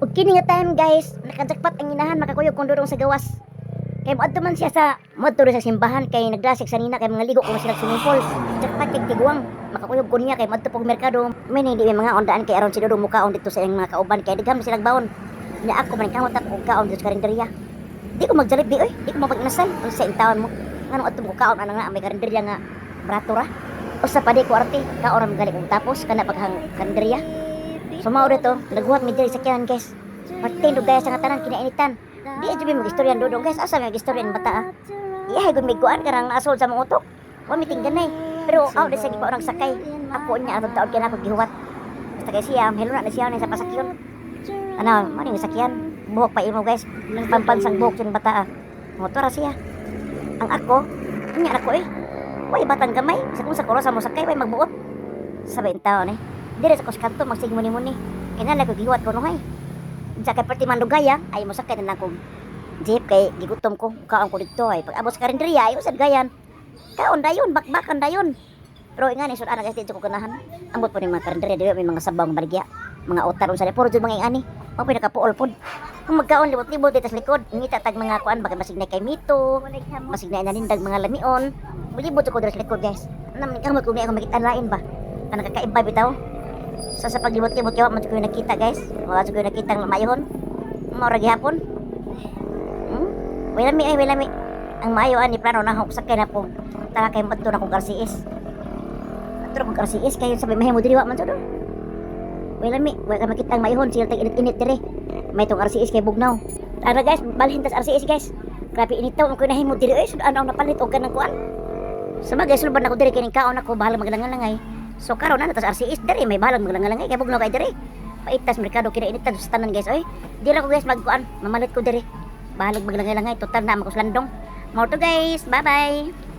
Ug kini nga time, guys, nakajakpat ang inahan, makakuyog kung dudong sa gawas. Kay moadto man siya sa moadto sa simbahan kay nagdasig sa nina kay mga ligo kung sila swimming pool. Jackpot kay tiguang makakuyog ko niya kay moadto pog merkado. May hindi may mga ondaan kay aron si Dudong mukaon dito sa iyang mga kauban kay daghan man silang baon. Nya ako man kamot og kaon dito sa karinderya. Di ko mag-Jollibee oy, di ko mapag-inasal. Unsa intawon mo? Nganong adto mo kaon ana nga may karinderya nga barato ra? Usa pa di ko arte, kaon ra man gali kong tapos kana paghang karinderya. So mao dito, naghuwat mi diri sa sakyanan, guys. Martin dugaya sa nga tanan kinainitan. Di jud mi mag-istorya dudong, guys. Asa may mag-istorya ng bata ah? Iyahay gud may kuan karang naasol sa mong utok. Wa mi tingganay. Pero aw di sa gipaunang sakay. Ako niya atong taon kay nako gihuwat. Basta kay siya, hello na siya sa pasakyon. Ano, mo ning sakyan. Buhok pa imo, guys. Pampansang buhok sa bata ah. Motor ra siya. Ang ako, nya ako eh. Way batang gamay, sa kung sa korosa mo sakay way magbuot. Sabay taon eh. Dire sa kanto magsig muni-muni. Kinala ko gihuwat ko nuhay. Sa kay perti man dugaya ay mo sakay na kong jeep kay gigutom ko. Kaon ko dito ay pag abot sa karinderya ay usad gayan. Kaon dayon, bakbakan dayon. Pero nga ni sud ana, guys, dito ko ganahan. Ambot po ning mga karinderya dili may mga sabaw nga baligya. Mga utar unsa ni puro jud mga ingani. Mao pa nakapuol pod. Kung magkaon libot-libot dito sa likod, ngita tag mga kuan baka basig na kay mito, basig na nanindag mga lamion. Mulibot ko diri sa likod, guys. Nam kamot ko ako makita lain ba. Kanang kakaiba bitaw. Sa paglibot-libot kay wa man ko nakita, guys. Wala ko nakita ng maayhon. Mao ra gihapon. Wala mi ay wala mi. Ang maayo ani plano na ako sakay na po. Tara kay madto na kong RCS. Adto na kong RCS kay sabi mahimo diri wa man jud. Wala mi, wala ka makita ang maayhon sila tag init-init diri. May tong RCS kay bugnaw. Tara guys, balhin tas RCS, guys. Grabe init taw ko nahimo diri oy, sud ano ang napalit og kanang kuan. Sa bagay sulban ako diri kining kaon ako bahalag maglangalangay. So karon na tas RCS diri may bahalag maglangalangay kay bugnaw kay diri. Paitas merkado kinainitan sa tanan, guys oy. Di ra ko, guys, magkuan, mamalit ko diri. Bahalag maglangay-langay total na makuslandong. Mao to, guys. Bye bye.